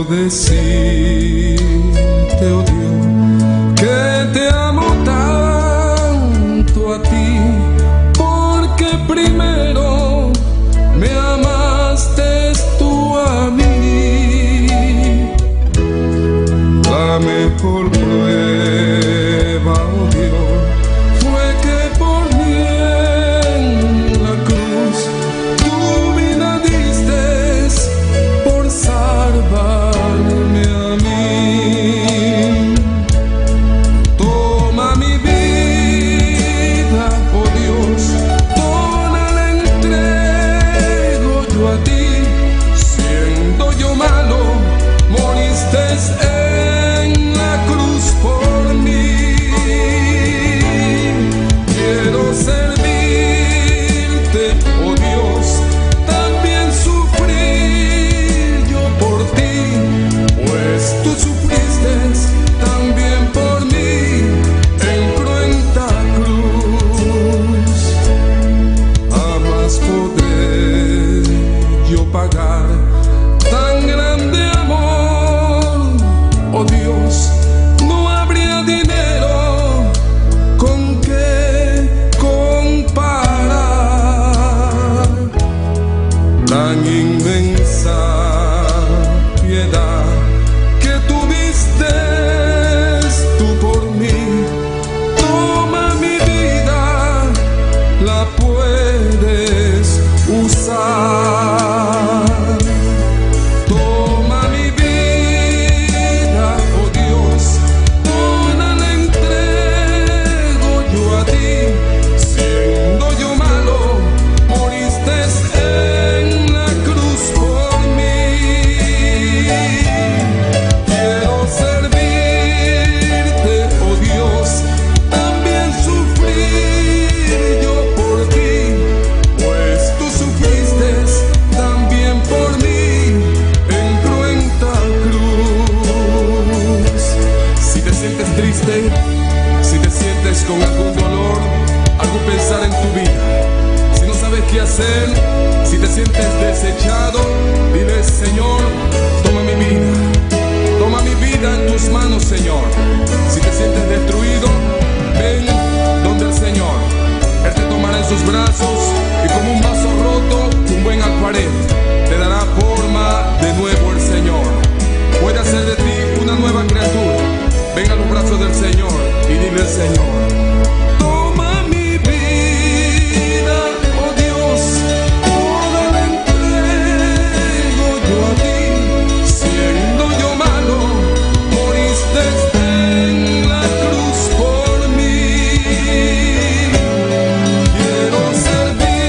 Quiero decirte, oh Dios, que te amo tanto a ti, porque primero me amaste tú a mí. La mejor prueba, oh Dios, fue que por mí en la cruz tu vida diste por salvarme a mí. Toma mi vida, oh Dios, toda la entrego yo a ti. Siendo yo malo, moriste en la cruz por mí. Quiero servirte, oh Dios, también sufrir yo por ti, pues tú sufriste también por mí en cruenta cruz. Jamás podré yo pagar tan grande amor, oh Dios, no habría dinero con que comparar tan inmensa piedad que tuviste tú por mí. Toma mi vida, la puedes usar. Toma mi vida, oh Dios, toda la entrego yo a ti. Siendo yo malo, moriste en la cruz por mí. Quiero servirte, oh Dios, también sufrir yo por ti, pues tú sufriste también por mí en cruenta cruz. Si te sientes triste, si te sientes con algún dolor, algún pesar en tu vida, si no sabes qué hacer, si te sientes desechado, dile: Señor, toma mi vida. Toma mi vida en tus manos, Señor. Si te sientes destruido, ven donde el Señor. Él te tomará en sus brazos y, como un vaso roto, un buen alfarero, te dará forma de nuevo el Señor. Puede hacer de ti una nueva criatura. Ven a los brazos del Señor y dile al Señor: Toma mi vida, oh Dios, toda la entrego yo a ti. Siendo yo malo, moriste en la cruz por mí. Quiero servirte,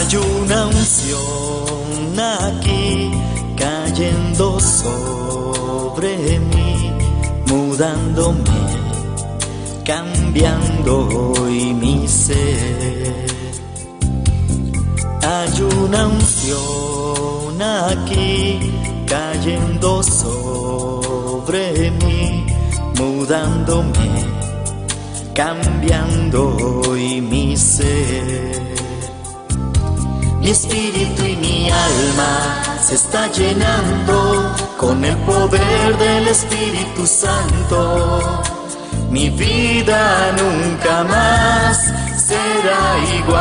Hay una unción aquí cayendo sobre mí, mudándome, cambiando hoy mi ser. Hay una unción aquí cayendo sobre mí, mudándome, cambiando hoy mi ser. Mi espíritu y mi alma se está llenando con el poder del Espíritu Santo. Mi vida nunca más será igual.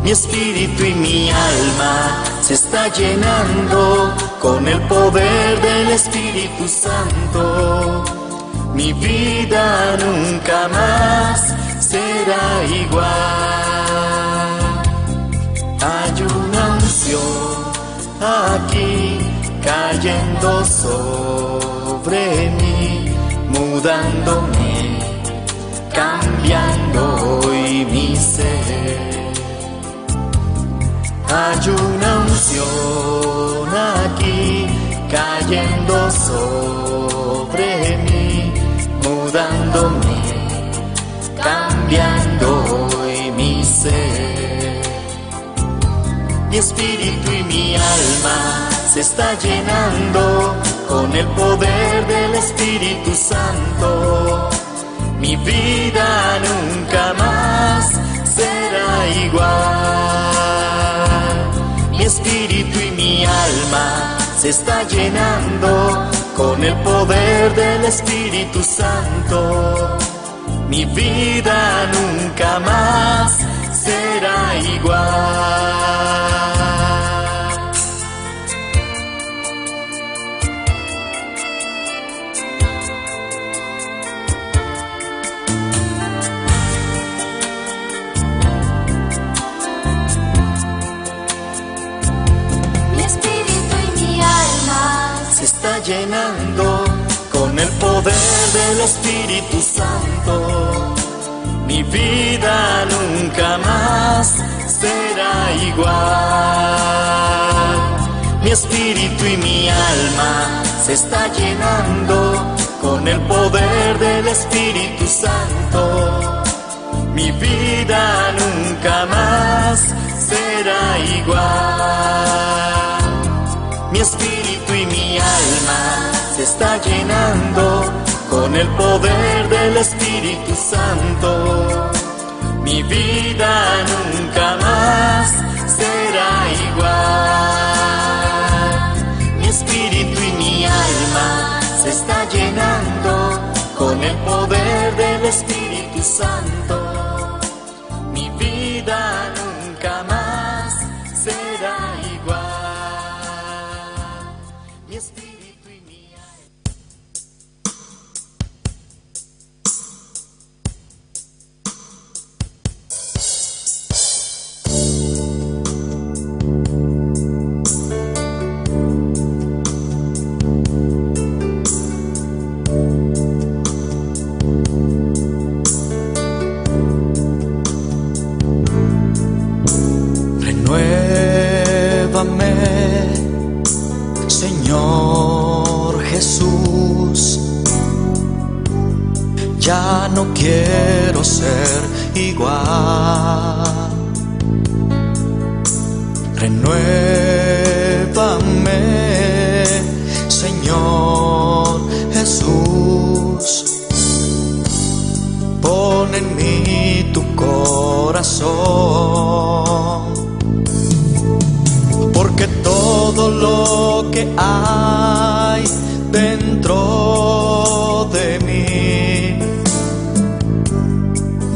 Mi espíritu y mi alma se está llenando con el poder del Espíritu Santo. Mi vida nunca más será igual. Hay una unción aquí cayendo sobre mí, mudándome, cambiando hoy mi ser. Hay una unción aquí cayendo sobre mí, mudándome, cambiando hoy mi ser. Mi espíritu y mi alma se está llenando con el poder del Espíritu Santo. Mi vida nunca más será igual. Mi espíritu y mi alma se está llenando con el poder del Espíritu Santo. Mi vida nunca más será igual. Mi espíritu y mi alma se está llenando con el poder del Espíritu Santo. Mi vida nunca más será igual. Mi espíritu y mi alma se está llenando con el poder del Espíritu Santo. Mi vida nunca más será igual. Mi espíritu y mi alma se está llenando con el poder del Espíritu Santo. Mi vida nunca más será igual. Mi espíritu y mi alma se está llenando con el poder del Espíritu Santo. Mi vida nunca más será igual. Mi espíritu y mi alma. Renuévame, Señor Jesús. Ya no quiero ser igual. Renuévame, Señor Jesús. Pon en mí tu corazón, porque todo lo que hay dentro de mí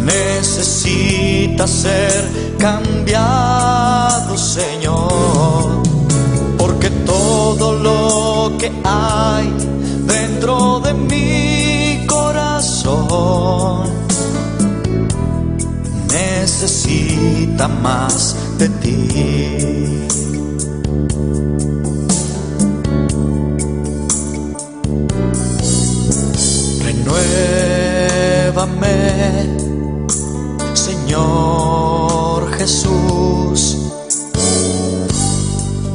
necesita ser cambiado, Señor, porque todo lo que hay dentro de mi corazón necesita más de ti. Renuévame, Señor. Jesús.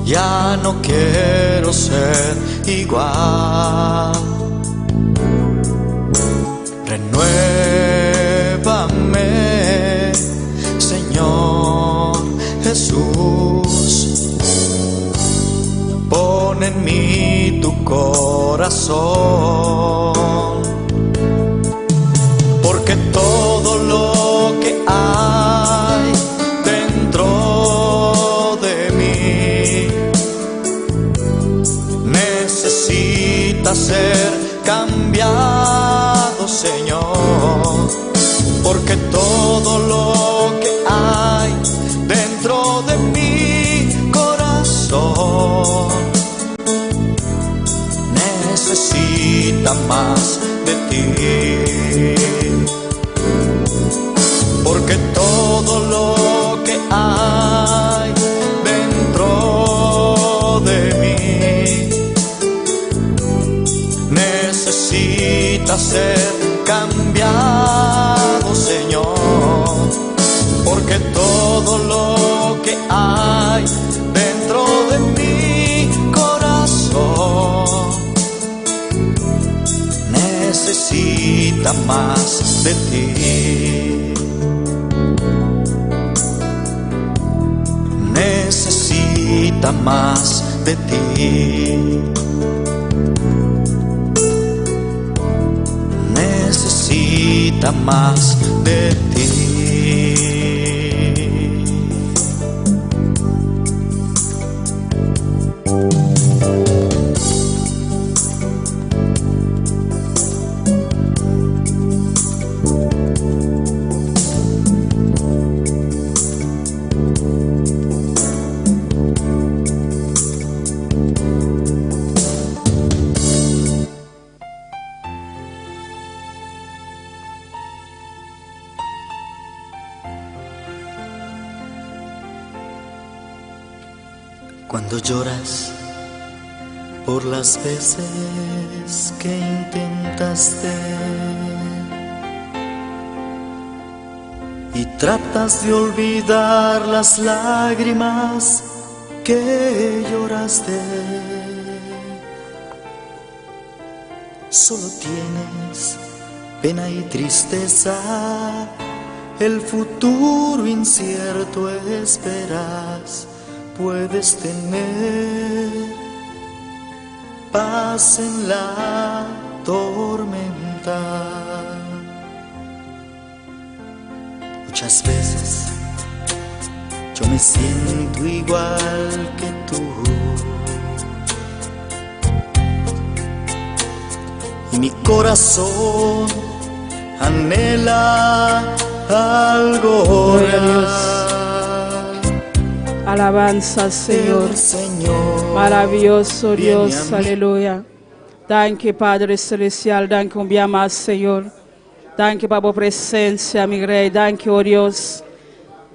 Ya no quiero ser igual. Renuévame, Señor Jesús. Pon en mí tu corazón. Porque todo lo que hay dentro de mí necesita ser cambiado, Señor. Porque todo lo que hay dentro de mi corazón necesita más de ti. Porque todo lo que hay dentro de mí necesita ser cambiado, Señor. Porque todo lo que hay dentro de mi corazón necesita más de ti. Necesita más de ti. Necesita más de ti. Cuando lloras por las veces que intentaste y tratas de olvidar las lágrimas que lloraste, solo tienes pena y tristeza, el futuro incierto esperas. Puedes tener paz en la tormenta. Muchas veces yo me siento igual que tú. Y mi corazón anhela algo Gloria a Dios. real. Alabanza, Señor. El Señor Maravilloso viene Dios, a mí. aleluya. Danki, Padre Celestial, danki un bia mas, Señor. Danki pa bo presencia, mi Rey. Danki, oh Dios.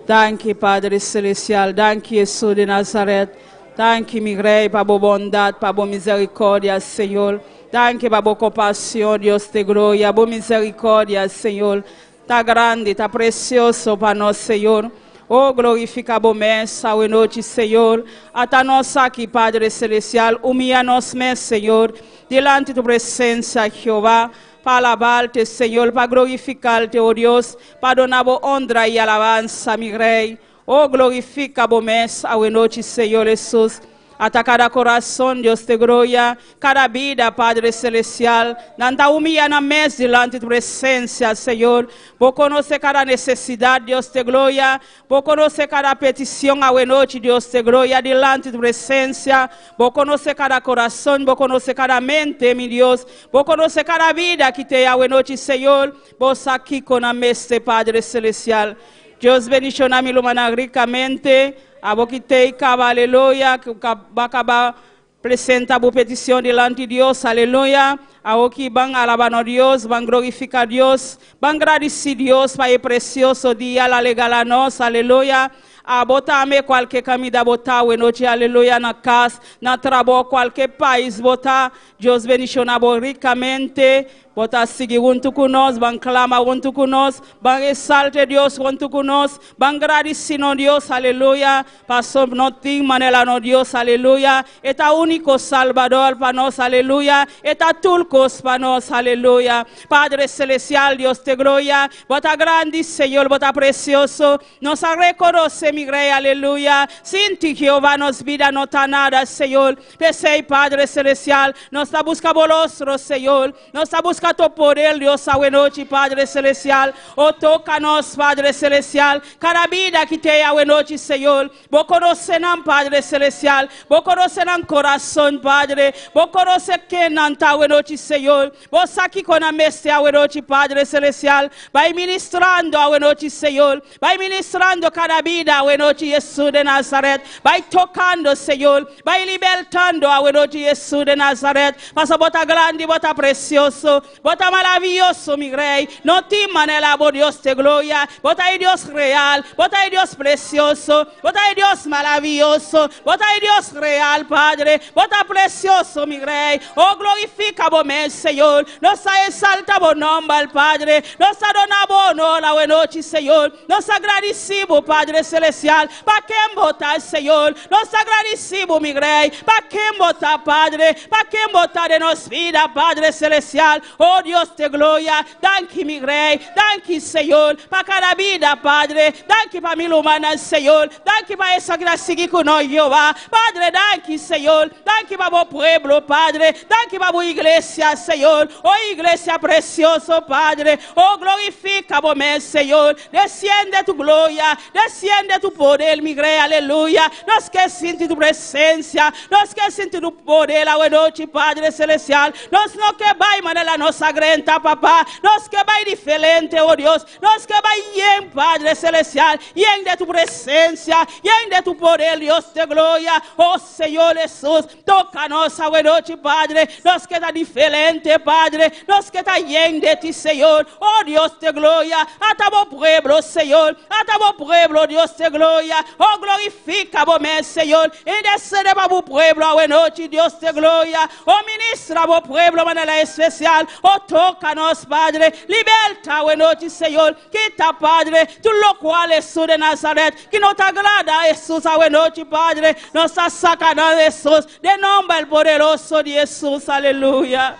Danki, Padre Celestial. Danki, Jesus di Nazaret. Danki, mi Rey, pa bo bondad, pa bo misericordia, Señor. Danki pa bo compasion, Dios di gloria. Bo misericordia, Señor. Ta grandi, ta precioso pa nos, Señor. Oh, glorifica bo mes awe nochi, Señor. Ata nos aki, Padre Celestial, humiya nos mes, Señor, dilanti di tu presencia, Jehová, pa alabarte, Señor, pa glorificarte, oh Dios, pa duna bo honra y alabanza, mi Rey. Oh, glorifica bo mes awe nochi, Señor Jesus. Ata cada corazón, Dios di gloria, cada bida, Padre Celestial, nan ta humiya nan mes dilanti di tu presencia, Señor. Bo conoce cada necesidad, Dios di gloria. Bo conoce cada peticion awe nochi, Dios di gloria, dilanti di tu presencia. Bo conoce cada corazón, Bo conoce cada mente, mi Dios. Bo conoce cada bida cu tin awe nochi, Señor. Bo sa kico nan mester, Padre Celestial. Dios bendiciona mi rumannan ricamente. Abo cu tin caba, aleluya, cu a caba presenta e peticion dilanti di Dios, aleluya. Abo cu ban alaba na Dios, ban glorifica Dios, ban gradici Dios pa e precioso dia, el a regala nos, aleluya. Abo tambe cualke caminda bo ta awe nochi, aleluya, na cas, na trabou, cualke pais bo ta, Dios bendiciona bo ricamente. Bo ta sigui huntu ku nos, ban klama huntu ku nos, ban exalte Dios huntu ku nos, ban gradisí nos Dios, aleluya, paso no tin manera nos Dios, aleluya, e ta úniko Salbador pa nos, aleluya, e ta tur kos pa nos, aleluya. Padre Celestial, Dios te gloria, Bo ta grandi, Señor, Bo ta presioso, nos a rekonosé, mi Rei, aleluya, sin ti, Jehová, nos bida no ta nada, Señor. P'esei, Padre Celestial, nos ta buska bo rostro, Señor. Nos ta buska to poder, Dios, awenochi, Padre Celestial. O toka nos, Padre Celestial. Kada bida ki t'ei awenochi, Señor. Bo konosé nan, Padre Celestial. Bo konosé nan korason, Padre. Bo konosé ken nan ta awenochi, Señor. Bo sa kiko nan mester awenochi, Padre Celestial. Bai ministrando awenochi, Señor. Bai ministrando kada bida awenochi, Hesus de Nazaret. Bai tokando, Señor. Bai libertando awenochi, Hesus de Nazaret. Pasobra bo ta grandi, bo ta presioso, bo ta maravioso, mi Rei. No tin manera bo, Dios de gloria. Bo ta e Dios real, bo ta e Dios presioso, bo ta e Dios maravioso, bo ta e Dios real, Padre. Bo ta presioso, mi Rei. Oh, glorifica bo mes, Señor. Nos ta exalta bo nomber, Padre. Nos ta duna bo honor awenochi, Señor. Nos ta gradisí bo, Padre Celestial, pa ken bo ta, Señor. Nos ta gradisí bo, mi Rei, pa ken bo ta, Padre, pa ken bo ta den nos bida, Padre Celestial. Oh Dios de gloria, danki, mi Rei, danki, Señor, pa kada bida, Padre. Danki pa mi rumannan, Señor. Danki pa esaki ta sigui ku nos, Jehová. Padre, danki, Señor. Danki pa bo pueblo, Padre. Danki pa bo iglesia, Señor. Oh iglesia presioso, Padre. Oh glorifica bo mes, Señor. Desciende tu gloria, desciende tu poder, mi Rei, aleluya. Nos ke sinti tu presensia, nos ke sinti tu poder awenochi, Padre Celestial. Nos no ke bai manera nos a drenta, Papa. Nos ke bai diferente, oh Dios. Nos ke bai yen, Padre Celestial, yen de tu presensia, yen de tu poder, Dios de gloria. Oh Señor Hesus, toka nos awenochi, Padre. Nos ke ta diferente, Padre. Nos ke ta yen de ti, Señor. Oh Dios de gloria, ata bo pueblo, Señor. Ata bo pueblo, Dios de gloria. Oh glorifica bo mes, Señor. Intercede pa bo pueblo awenochi, Dios de gloria. Oh ministra bo pueblo manera especial. Oh toka nos, Padre. Liberta awenochi, Señor. Kita, Padre, tur lokual Hesus de Nazaret ki no ta agrada Hesus awenochi, Padre. Nos ta saka nan, Hesus, den nomber poderoso di Hesus. Aleluya.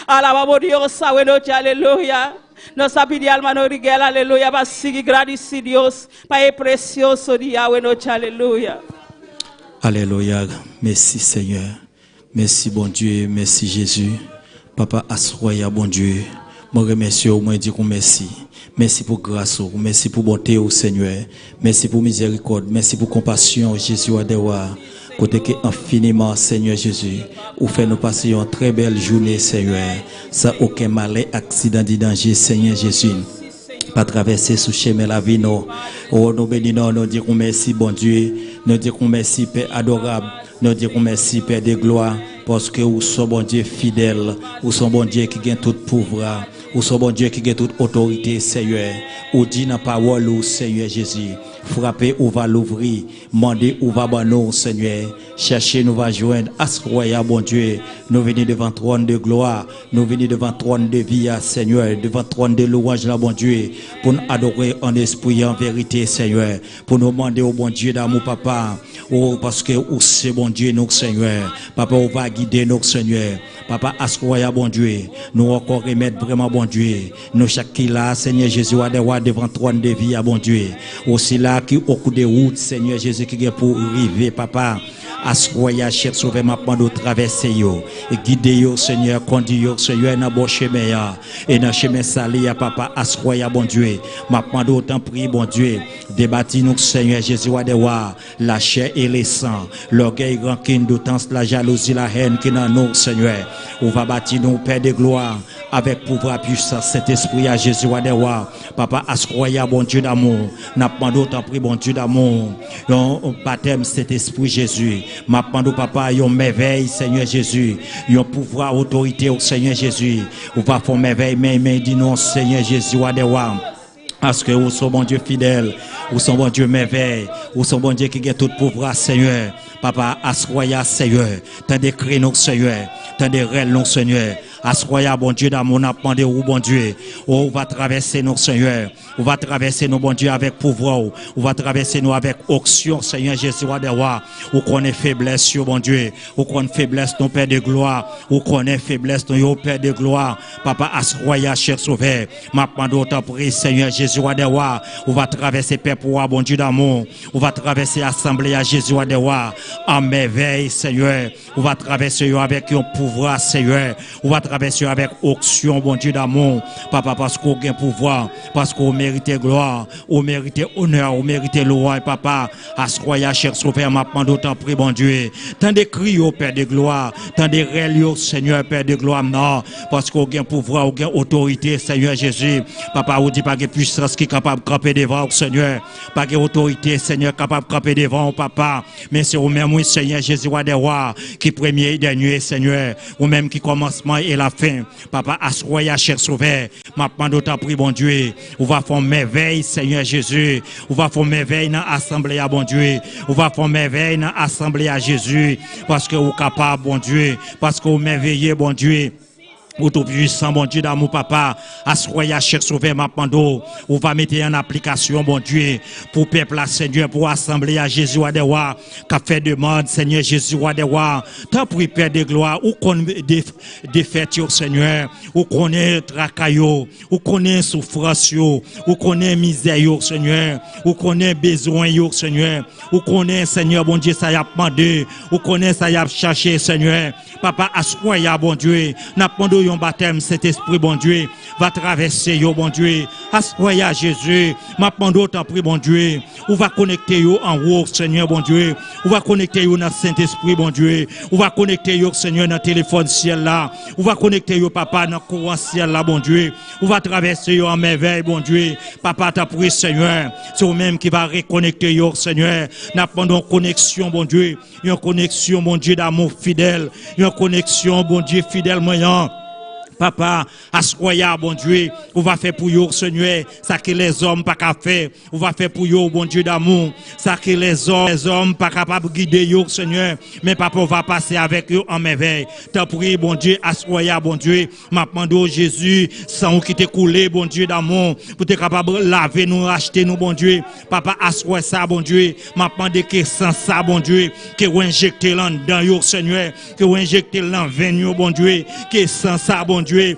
Alaba bo Dios awenochi, aleluya. Nos ta pidi hermano Rigel, aleluya, pa sigui gradisí Dios pa e presioso dia awenochi, aleluya. Aleluya mesi senyè mesi Bondye mesi Jezi papa aswè ya Bondye mwen remèsye w mwen di ou mèsi mèsi pou gras ou mèsi pou bonte ou senyè mèsi pou mizèrikòd mèsi pou konpasyon Jezi wa dè wa kote ke enfiniman senyè Jezi ou fè nou pase yon trè bèl joune senyè san oken malè aksidan di danje senyè Jezi pa travèse sou chemen lavi nou oh nou beni non nou di ou mèsi Bondye nou di ou mèsi pè adorab nou di ou mèsi pè de glwa paske ou son Bondye fidèl ou son Bondye ki gen tout pouvra ou son Bondye ki gen tout otorite Senyè ou di nan pawòl ou Senyè Jezi frape ou va louvri mande ou va ban nou Senyè chèche nou va jwenn aswè a Bondye nou vini devan twòn de glwa nou vini devan twòn de vi a Senyè devan twòn de louwanj la Bondye pou n adore an espri an verite Senyè pou nou mande w Bondye damou papa o paske ou se Bondye nou Senyè papa ou va gide nou Senyè papa aswè a Bondye nou ankò remèt vrèman Bondye nou chak ki la Senyè Jezi wa dè wa devan twòn de vi a Bondye o sila ki okou de wout Senyè Jezi ki gen pou rive papa aswè a chèf sovè map mande w travèse yo gide yo Senyè kondi yo Senyè nan bon chemen an e nan chemen sali a papa aswè a Bondye map mande w tanpri Bondye debati nou Senyè Jezi wa dè wa la chè e le san lògèy rankin doutans la jalouzi la hèn ki nan nou Senyè ou va bati nou pè de glwa avèk pouvwa pwisans Sentespri a Jezi wa dè wa papa aswè a Bondye damou nap mande w tanpri Bondye damou yon batèm Sentespri Jezi map mande w papa yon mèvèy Senyè Jezi yon pouvwa otorite w Senyè Jezi ou va fon mèvèy men men di non Senyè Jezi wa dè wa paske ou son Bondye fidèl ou son Bondye mèvèy ou son Bondye ki gen tout pouvwa Senyè papa aswè a Senyè tande kri nou Senyè tande rèl nou Senyè. Aswè a, Bondye damou, n ap mande ou, Bondye, o, ou va travèse nou, Senyè, ou va travèse nou, Bondye, avèk pouvwa ou, ou va travèse nou avèk onksyon, Senyè Jezi, Wa dè wa. Ou konnen feblès yo, Bondye, ou konn feblès nou, Pè de glwa, ou konnen feblès nou yo, Pè de glwa. Papa, aswè a, chè Sovè, m ap mande ou tanpri, Senyè Jezi, Wa dè wa, ou va travèse pèp ou a, Bondye damou, ou va travèse asanble a, Jezi, Wa dè wa, an mèvèy, Senyè. Ou va travèse yo avèk yon pouvwa, Seyè. Ou va travèse yo avèk oksyon, Bondye damou. Papa, paske ou gen pouvwa, paske ou merite glwa, ou merite onè, ou merite louwanj, Papa. Aswè a, chè Sovè, m ap mande w tanpri, Bondye, tande kri yo, Pè de glwa, tande rèl yo, Senyè, Pè de glwa m nan, paske ou gen pouvwa, ou gen otorite, Senyè Jezi. Papa, ou di pa gen pwisans ki kapab kanpe devan ou, Senyè. Pa gen otorite, Senyè, kapab kanpe devan ou, Papa. Men se ou menm wi Senyè Jezi wa dè wa ki premye e dènye Senyè ou menm ki kòmansman e lafen papa aswè ya chè sovè map mande w tanpri Bondye ou va fon mèvèy Senyè Jezi ou va fon mèvèy nan asanble a Bondye ou va fon mèvèy nan asanble a Jezi paske ou kapab Bondye paske ou mèveye Bondye. Ou tou pwisan Bondye damou papa aswè ya chè sovè map mande w ou va mete an aplikasyon Bondye pou pèp la senyè pou asanble a Jezi wa dè wa kap fè demand senyè Jezi wa dè wa tanpri pè de glwa ou konn defèt yo senyè ou konnen traka yo ou konnen soufrans yo ou konnen mizè yo senyè ou konnen bezwen yo senyè ou konnen senyè Bondye sa yap mande ou konnen sa yap chache senyè. Papa aswè ya Bondye nap mande w yon batèm sentespri Bondye va travèse yo Bondye aswè ya Jezi map mande w tanpri Bondye ou va konekte yo anwo senyè Bondye ou va konekte yo nan sentespri Bondye ou va konekte yo senyè nan telefòn syèl la ou va konekte yo papa nan kouran syèl la Bondye ou va travèse yo an mèvèy Bondye papa tanpri senyè se ou menm ki va rekonekte yo senyè nap mande w koneksyon Bondye. Yon koneksyon Bondye damou fidèl, yon koneksyon Bondye fidèl mwen an. Papa, aswè a, Bondye, ou va fè pou yo, Senyè, sa ke lèzòm pa ka fè. Ou va fè pou yo, Bondye damou, sa ke lèzòm pa kapab gide yo, Senyè. Men, Papa, ou va pase avèk yo an mèvèy. Tanpri, Bondye, aswè a, Bondye, M ap mande w Jezi, sang ou ki te koule Bondye damou, pou te kapab lave nou, rachte nou Bondye, papa aswè sa Bondye, m ap mande ke sang sa Bondye, ke ou enjekte l anndan yo Senyè, ke ou enjekte l nan venn yo Bondye, ke sang sa Bondye,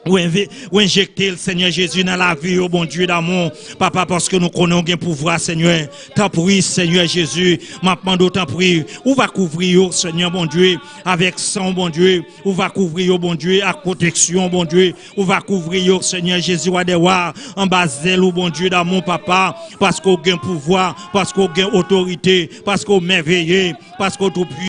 ou enjekte l Senyè Jezi nan lavi yo Bondye damou, papa paske nou konnen ou gen pouvwa Senyè. Tanpri Senyè Jezi, m ap mande w tanpri, ou va kouvri yo Senyè Bondye avèk sang w Bondye. Ou va kouvri yo, Bondye, ak pwoteksyon, Bondye. Ou va kouvri yo, Senyè Jezi, Wa dè wa, anba zèl ou, Bondye damou, Papa, paske ou gen pouvwa, paske ou gen otorite, paske ou mèveye, paske ou tou pwi.